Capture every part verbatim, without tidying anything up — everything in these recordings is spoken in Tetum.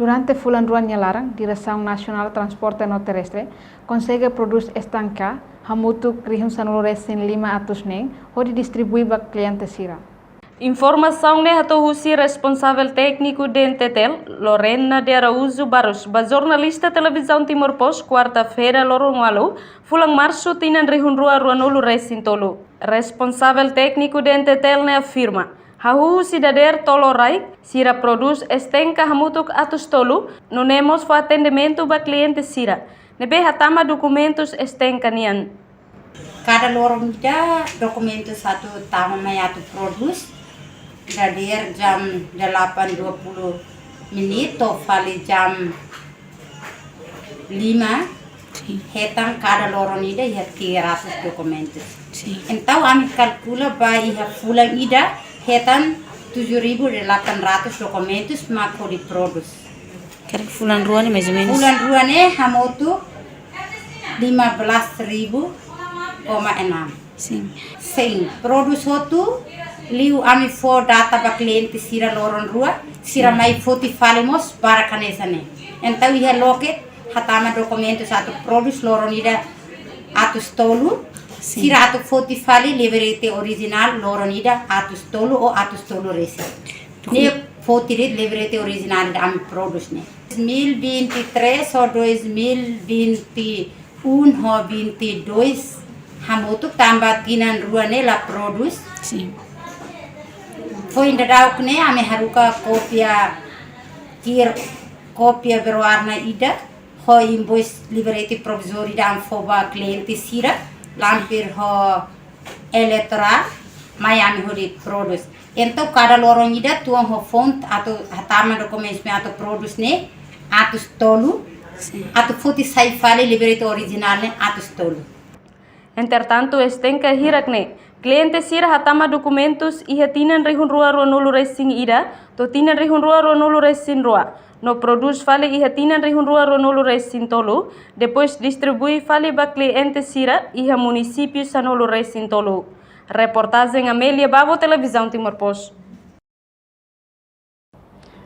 Durante fulan rua nia laran, Diresaun Nasionál Transporte no Terrestre konsege prodús estanka hamutuk rihun sanulu resin lima atus neen hodi distribui ba kliente sira. Informasaun ne'e hato'o husi responsavel tékniku D N T T L, Lorena de Araújo Barros, ba jornalista Televizaun Timor Post, kuarta-feira, loron ualu, fulan Marsu, tinan rihun rua ruanulu resin tolu. Responsavel tékniku D N T T L ne'e afirma, hahú husi dadeer tolo rai, sira prodús estanka hamutuk atus tolu, nune'e mós fó atendimentu ba kliente sira ne'ebé hatama dokumentus estanka nian. Kada loron ida dokumentus atu tama mai atu prodús. Dadeer jam delapan dua puluh menit to'o fali jam lima. Sin. Hetan kada loron ida iha tiga ratus dokumentus. Sin. Entaun ami kalkula ba iha fulan ida hetan tujuh ribu delapan ratus dokumentus mak hodi prodús. Karik fulan rua ne'e mais ou menus? Fulan rua ne'e hamutuk lima belas ribu koma enam. Sin. Sin, prodús hotu, liu ami fó data ba kliente sira loron rua, sira, sin, mai foti fali mós barak hanesan ne'e. Entaun iha loket hatama dokumentus atu prodús loron ida atus tolu, sin, sira atu foti fali librete orijinál loron ida atus tolu ou atus tolu resin. Ne'e foti de'it librete orijinál ida ami prodús ne'e. Dois mil e vinte e três ou dois mil e vinte e um ou vinte e dois, hamutuk tanba tinan rua ne'e la prodús. Sin. Foin daudauk ne'e ami haruka kópia, ki'ik kópia berwarna ida, ho invoice librete provizóriu ida ami fó ba kliente sira, lampir ho eleitorál, mai ami hodi prodús. Entaun kada loron ida tuan ho font atu hatama dokumentus ne'e atu prodús ne'e atus tolu, sin, atu foti sai fali librete orijinál ne'e atus tolu. Entretantu, estanka hirak ne'e, kliente sira hatama dokumentus iha tinan rihun rua ruanulu resin ida to'o tinan rihun rua ruanulu resin rua, no prodús fali iha tinan rihun rua ruanulu resin tolu, depois distribui fali ba kliente sira iha munisípiu sanulu resin tolu. Reportajen Amélia Babo, Televizaun Timor Post.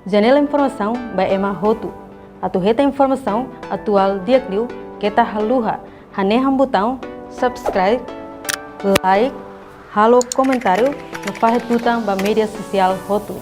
Janela informasaun ba ema hotu. Atu hetan informasaun atuál di'ak liu, keta haluha hanehan butaun subscribe, like, halo komentáriu, no fahe tutan ba média sosiál hotu.